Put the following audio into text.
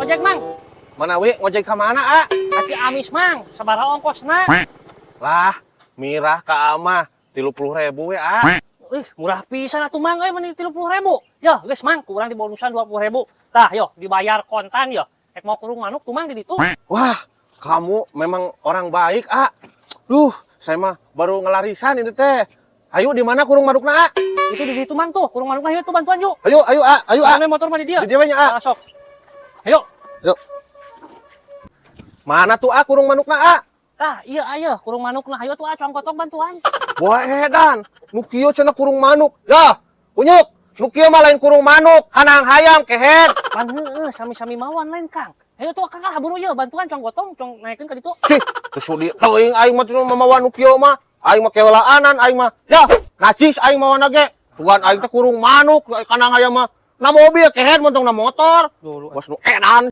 Ojek, Mang. Mana we ngojek ka mana, ah? Ka Ciamis, Mang. Sabaraha ongkosna? Lah, mirah ka ama 30.000 we, ah. Ih, murah pisan atuh, Mang, euy, meni 30.000. Yo, geus, Mang, ku urang dibonusan 20.000. Tah, yo, dibayar kontan yo. Rek mawa kurung manuk tuh, Mang, di ditu. Wah, kamu memang orang baik, ah. Duh, saya mah baru ngelarisan ini teh. Ayo, di mana kurung manukna, ah? Itu di ditu, Mang, tuh, kurung manukna, ayo tuh bantuan yuk. Ayo, ayo, ah, ayo, ah. Mana motor mah di dieu. Di dieu we nya, ah. Ah, sok. Ayo. Yuk. Mana tuh, ah, kurung manukna, ah? Tah, iya ayo, kurung manukna. Ayo tuh, ah, cuang gotong bantuan. Wah, edan, nu kieu cenah kurung manuk. Ya, kunyuk, nu kieu mah lain kurung manuk, kandang hayam, kehed. Pan heueuh, sami-sami mawan lain, Kang. Ayo tuh, Kang, ah, buru ieu bantuan cuang gotong, cuang naikeun ka ditu. Cih, teu sudi teuing aing mah teu mamawa nu kieu mah. Aing mah keulaanan aing mah. Ya, najis aing mawana ge. Sugan aing teh kurung manuk, kandang hayam mah. Na mobil, kehed, montong na motor. Dulu. Bos nu edan.